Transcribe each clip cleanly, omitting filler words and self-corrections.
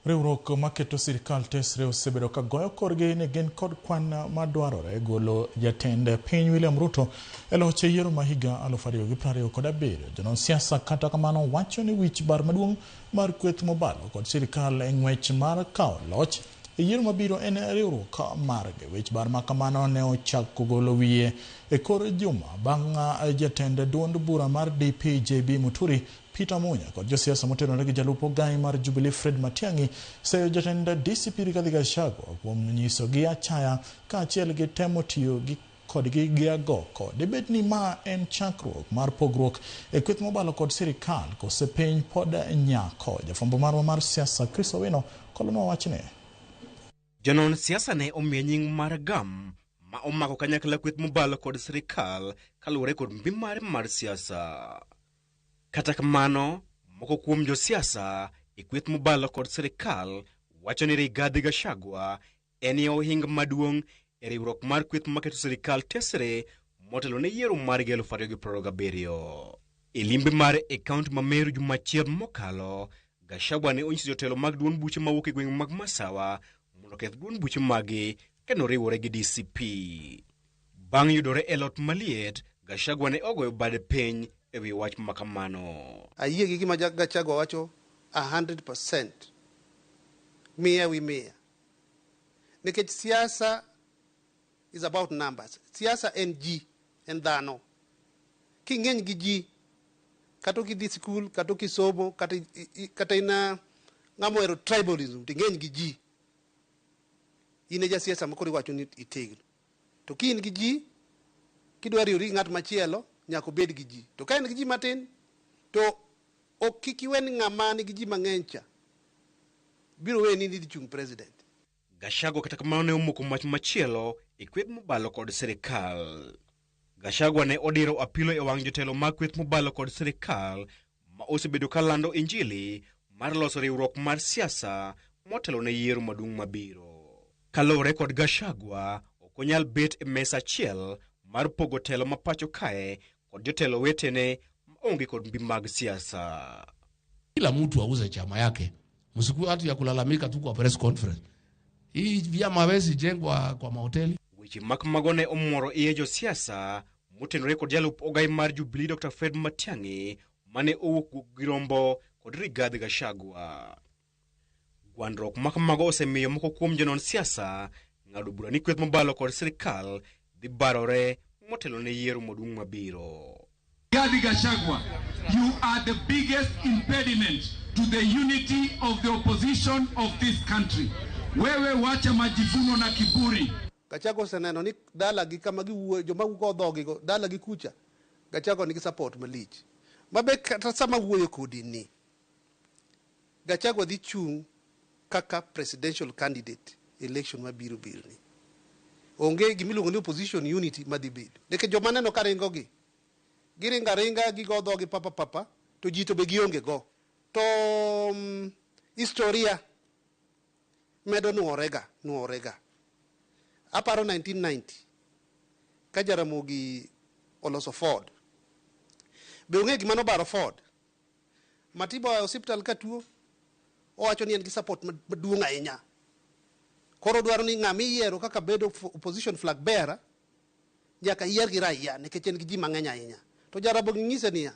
Riwruok maketo sirikal tesre osebedo ka goyo korgi ni gin kod kwan madwarore golo jatend piny William Ruto e loch e yiero ma higa 2027. Jonon siasa kata kamano wacho ni wich bar maduong' mar kweth mobalo kod sirikal e ng'wech mar kawo loch e yiero mabiro en riwruok margi. Wich bar ma kamano ne ochako golo wiye e kor juma bang' jatend duond bura mar DP JB Muturi, Peter Munya kod josiasa motenore gi jalup ogai mar Jubilee Fred Matiang'i seyo jatend DCP Rigathi Gachagua kuom nyisogi achaya kaachiel gi temo tiyo gi kodgi gi agoko. Dibed ni ma en chakruok mar pogruok e kweth mobalo kod sirikal kose piny pod nyako? Jafwambo marwa mar siasa Chris Owino kolonwa wachni. Jonon siasa ne omiye nying mar GAM ma omako kanyakla kweth mobalo kod sirikal kaluwore kod mbi mare mar siasa. Kata kamano, moko kuom josiasa e kweth mobalo kod sirikal wacho ni Rigathi Gachagua en e ohinga maduong' e riwruok mar kweth maketo sirikal tesre motelo ne yiero mar 2027. E limbe mare e kaunti ma Meru juma achiel mokalo, Gachagua ne onyiso jotelo mag duond buche mawuok e gwenge mag Masawa mondo oketh duond buche maggi kendo riwore gi DCP. Bang' yudore e lot maliet, Gachagua ne ogoyo bade piny e wi wach ma kamano. Ayie gi gima Gachagua wacho 100%, mia wi mia. Nikech siasa is about numbers. Siasa en ji, en dhano. King'eny gi ji, kata ok idhi sikul, kata ok isomo, kata, kata in ng'ama ohero tribalism, to ing'eny gi ji. In e jasiasa ma koro iwacho ni itegno. To ka in gi ji, kidwa riwori gi ng'at machielo, nyaka obed gi ji. To ka en gi ji matin, to ok kik iwe ni ng'ama nigi ji mang'eny cha biro weni ni idhi chung' president. Gachagua kata kamano ne omoko mach machielo e kweth mobalo kod sirikal. Gachagua ne odiro apilo e wang' jotelo mag kweth mobalo kod sirikal ma osebedo ka lando injili mar loso riwruok mar siasa motelo ne yiero maduong' mabiro. Kaluwore kod Gachagua, ok onyal bet e mesa achiel mar pogo telo ma pacho kae kod jotelo wetene maonge kod mbi mag siasa. Kila mtu auze chama yake, msikuwe watu ya kulalamika tu kwa press conference. Hii vyama hawezi jengwa kwa mahoteli. Weche mak mago ne omoro iye josiasa motenore kod jalup ogai mar Jubilee Dr. Fred Matiang'i mane owuok gi rombo kod Rigathi Gachagua. Gwandruok ma kamago osemiyo moko kuom jonon siasa ng'ado bura ni kweth mobalo kod sirikal dhi barore motelo ne yiero maduong' mabiro. Rigathi Gachagua, you are the biggest impediment to the unity of the opposition of this country. Wewe wacha majivuno na kiburi. Gachagua oseneno ni dalagi kama giwuoyo, joma go dhogigo, dalagi kucha, Gachagua nigi support malich. Mabe kata sama wuoyo kodi ni, Gachagua dhi chung' kaka presidential candidate election mabiro biro ni. Onge gimiluongo ni opposition unity madhi bedo. Nikech joma neno ka ringo gi, giringo aringa gigo dhogi papa papa, to ji to be gionge go. To historia medo nuorega, nuorega. Aparo 1990 ka Jaramogi oloso Ford. Be ong'e gima nobaro Ford? Matiba oa e osiptal ka tuo, owacho ni en gi support maduong' ahinya. Koro odwaro ni ng'ama iyiero kaka bedo opposition flag bearer nyaka yier gi raia nikech en gi ji mang'eny ahinya. To Jaramogi nyise niya,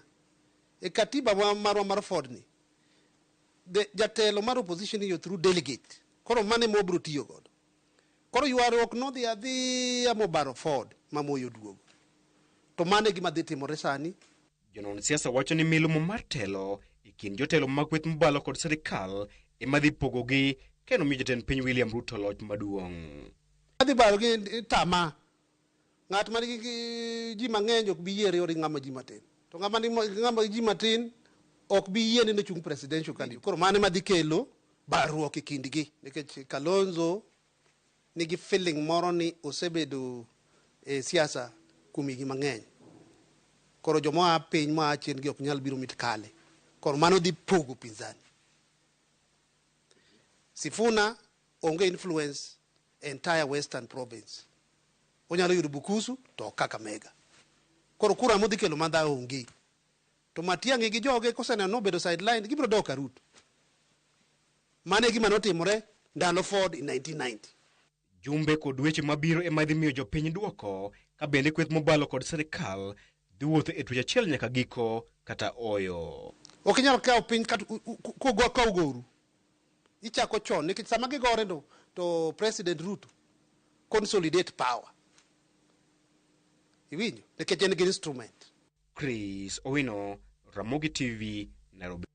e katiba marwa mar Ford ni, jatelo mar opposition iyo through delegate. Koro mano ema wabiro tiyo godo. Koro ywaruok nodhi adhiya mobaro Ford ma Moi oduogo. To mano e gima dhi timore sani. Jonon siasa wacho ni miluma mar telo e kind jotelo mag kweth mobalo kod sirikal ema dhi pogogi kendo miyo jatend piny William Ruto loch maduong'. Adhi baro gi tama. Ng'at ma nigi ji mang'eny ok bi yiere riwore gi ng'ama ji matin. To ng'ama nigi ng'ama ji matin ok bi yiene ni ochung' presidential candidate. Koro mano ema dhi kelo barruok e kindgi. Nikech Kalonzo nigi feeling moro ni osebedo e siasa kuom higni mang'eny. Koro joma oa piny moa chien gi ok nyal biro mit kale. Koro mano dhi pogo upinzani. Sifuna onge influence entire Western Province. Onyalo yudo Bukusu to ok Kakamega. Koro kura modhi kelo Madha onge. To Matiang'i gi joge koseneno nobedo sidelined, gibiro dok ka Ruto. Mano e gima notimore ndalo Ford in 1990. Jumbe kod weche mabiro ema dhi miyo jopiny duoko ka bende kweth mobalo kod sirikal dhi wuotho e twech achiel nyaka giko kata oyo. Ok inyal kawo piny kata ka ugoru. Ichako chon nikech sama gigore no to President Ruto consolidate power. Iwinjo? Nikech en gi instrument. Chris Owino, Ramogi TV, Nairobi.